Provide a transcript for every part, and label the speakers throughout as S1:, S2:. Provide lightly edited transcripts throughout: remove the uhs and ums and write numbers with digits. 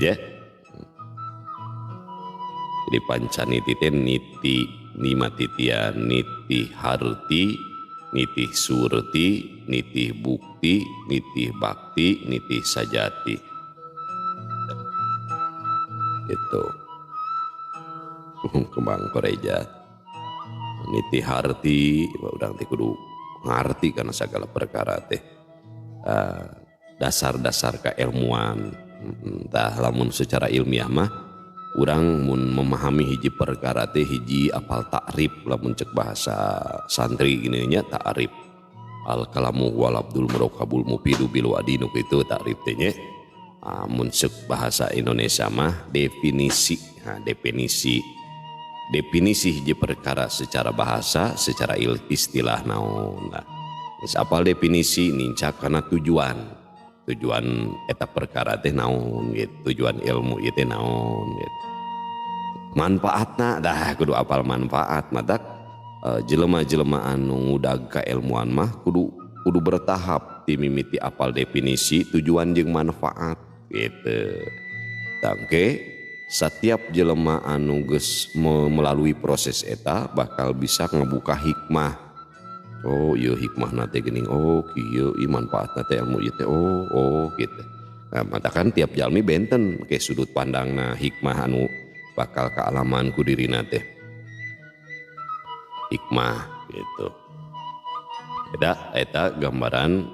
S1: Ya. Jadi pancaniti teh niti lima titian, niti harti, niti surti, niti bukti, niti bakti, niti sajati. Itu. Kembang koreja. Niti harti, urang teh kudu ngarti kana sagala perkara teh. Dasar-dasar keilmuan. Tah lamun secara ilmiah mah urang mun memahami hiji perkara teh hiji apal ta'rif, lamun cek bahasa santri gini nya ta'rif. Al kalamu wal abdul murakkabul mufidu bil wadinu kitu ta'rif teh nya. Mun cek bahasa Indonesia mah definisi. Nah, definisi. Definisi hiji perkara secara bahasa, secara istilah naon. Nah, geus apal definisi nincak kana tujuan. Tujuan eta perkara teh naon gitu, tujuan ilmu ieu teh naon gitu. Manfaatna dah kudu apal manfaat, matak jelema-jelema anu ngudag kailmuan mah kudu bertahap timimiti apal definisi, tujuan jeung manfaat gitu. Tangke setiap jelema anu geus melalui proses eta bakal bisa ngebuka hikmah. Oh ieu hikmahna teh geuning, oh kieu ieu manfaatna teh ilmu ieu teh, oh oh gitu. Nah, matakan tiap jalmi benten ke sudut pandangna hikmah anu bakal kaalaman ku dirina teh. Hikmah gitu. Eta gambaran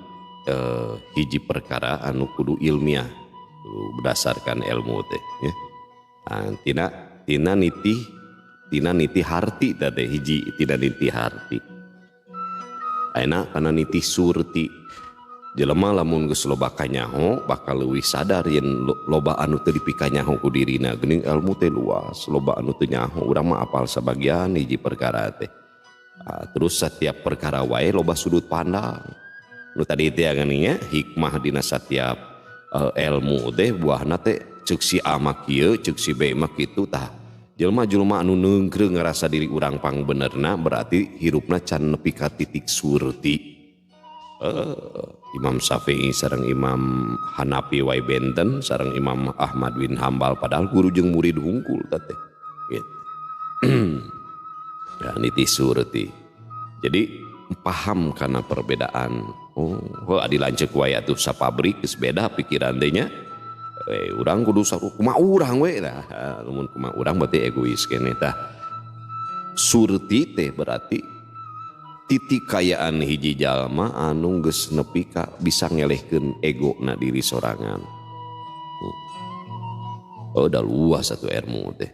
S1: hiji perkara anu kudu ilmiah, kudu berdasarkan ilmu teh ya. Nah, tina niti harti teh hiji, tina niti harti. Ayeuna kana niti surti. Jelema lamun geus loba kanyaho bakal leuwih sadar yen loba anu teu dipikanyaho ku dirina, geuning ilmu teh luas, loba anu teu nyaho, urang mah apal sabagian hiji perkara teh. Terus setiap perkara wae loba sudut pandang. Nu tadi teh geuning nya hikmah dina setiap ilmu teh buahna teh ceuk si A mah kieu, ceuk si B mah kitu tah. Jelema-jelema anu neungkreuh ngarasa diri urang pangbenerna berarti hirupna can nepi ka titik surti. Imam Syafi'i sareng Imam Hanafi wae benten sareng Imam Ahmad bin Hambal padahal guru jeung murid hungkul teh gitu. Ya niti surti. Jadi paham karena perbedaan. Oh, adi lanceuk wae atuh sapabrik geus beda pikiran teh nya. Urang kudu saru kumaha urang we tah. Lamun kumaha urang berarti egois keneh tah. Surti teh berarti titik kayaan hiji jalma anu geus nepi ka bisa ngelehkeun egona diri sorangan. Oh, da luas satu ilmu teh.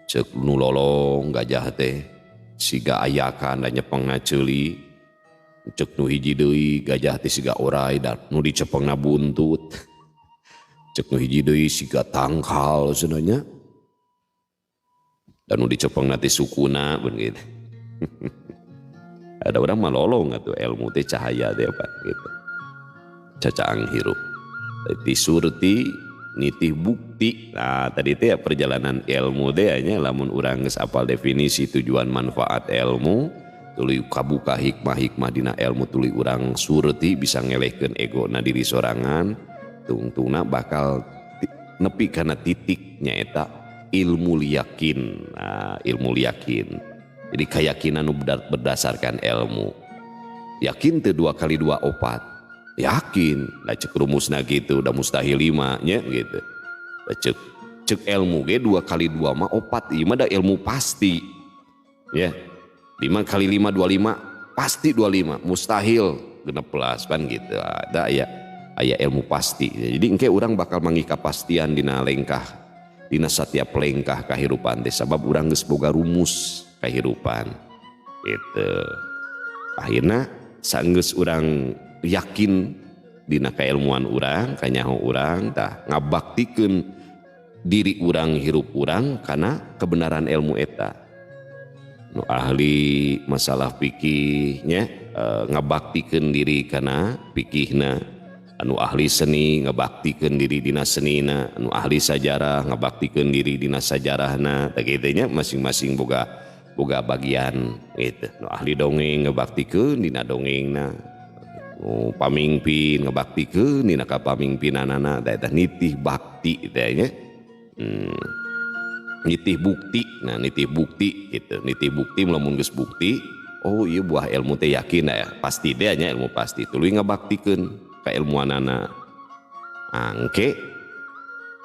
S1: Ceuk nu lolong gajah teh siga ayakan da nyepengna ceuli. Ceuk nu hiji deui gajah teh siga orai da nu dicepengna buntut. Ceuk nu hiji deui siga tangkal cenah nya. Dan nu dicepengna teh sukuna pun gitu. Ada orang mah lolong atuh ilmu teh cahaya teh apa gitu. Cacaang hirup. Niti surti, nitih bukti. Nah, tadi teh ya perjalanan ilmu teh nya lamun urang geus apal definisi tujuan manfaat ilmu, tuluy kabuka hikmah-hikmah dina ilmu tuluy urang surti bisa ngelehkeun egona diri sorangan, tungtungna bakal nepi kana titik nyaeta ilmu yakin. Nah, ilmu yakin. Jadi keyakinan nu berdasarkan ilmu. Yakin teu 2 kali 2 4. Yakin. Lah ceuk rumusna gitu, udah mustahil 5 nya gitu. Lah ceuk ilmu ge 2 kali 2 mah 4, ieu mah da ilmu pasti. Ya. 5 kali 5 25, pasti 25, mustahil 16 pan gitu. Ada aya ilmu pasti. Jadi engke urang bakal manggih kapastian dina lengkah, dina setiap lengkah kahirupan teh sabab urang geus boga rumus kehidupan gitu. Akhirna sanggeus urang yakin dina keilmuan urang, kanyaho urang tah ngabaktikeun diri urang hirup urang kana kebenaran ilmu eta. Nu ahli masalah fikihnya ngabaktikeun diri kana fikihna, anu ahli seni ngabaktikeun diri dina senina, anu ahli sajarah ngabaktikeun diri dina sajarahna, tah kitu nya masing-masing boga bagian gitu. Nu ahli dongeng ngabaktikeun dina dongengna, nu pamingpin ngabaktikeun dina kapamingpinanana, tah eta nitih bakti teh nya. Nitih bukti, nah nitih bukti gitu, nitih bukti lamun geus bukti, oh iya buah ilmu teh yakin ya, pasti deh nya ilmu pasti, tuluy ngabaktikeun kailmuanana. Angke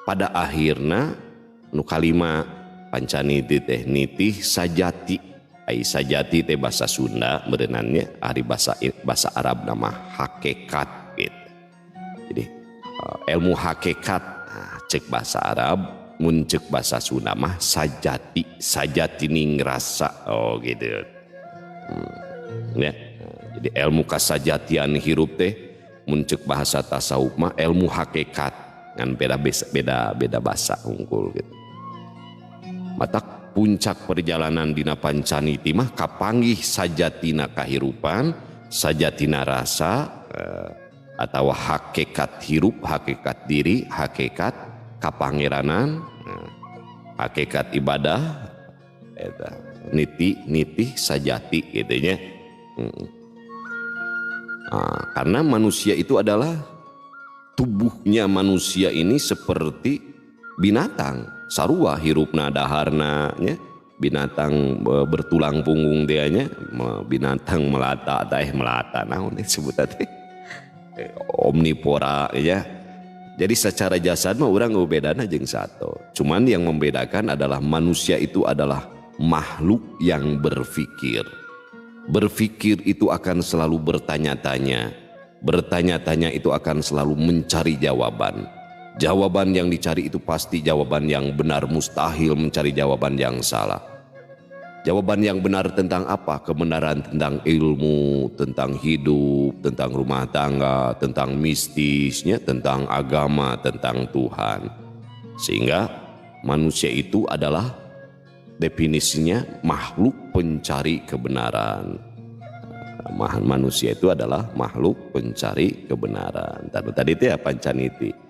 S1: pada akhirna nu kalima pancaniti teh nitih sajati. Ai sajati teh bahasa Sunda merenannya, ari bahasa bahasa Arab nama hakikat gitu. Jadi ilmu hakikat, nah, cek bahasa Arab, mun cek bahasa Sunda mah sajati, sajati ning rasa, oh gitu. Ya. Jadi ilmu kasajatian hirup teh mun cek bahasa tasawuf mah ilmu hakikat, ngan beda beda beda bahasa unggul gitu. Matak puncak perjalanan dina pancaniti mah kapanggih sajatina kahirupan, sajatina rasa, atau hakikat hirup, hakikat diri, hakikat kapangeranan, hakikat ibadah, eta niti nitih sajati gitu nya. Nah, karena manusia itu adalah tubuhnya manusia ini seperti binatang, sarua hirupna daharna nya, binatang bertulang punggung dia nya, binatang melata teh, melata naon disebut teh, omnivora ya. Jadi secara jasad mah urang bedana jeung sato. Cuman yang membedakan adalah manusia itu adalah makhluk yang berpikir. Berpikir itu akan selalu bertanya-tanya. Bertanya-tanya itu akan selalu mencari jawaban. Jawaban yang dicari itu pasti jawaban yang benar, mustahil mencari jawaban yang salah. Jawaban yang benar tentang apa? Kebenaran tentang ilmu, tentang hidup, tentang rumah tangga, tentang mistisnya, tentang agama, tentang Tuhan. Sehingga manusia itu adalah definisinya makhluk pencari kebenaran. Manusia itu adalah makhluk pencari kebenaran. Tadi, tadi itu ya pancaniti.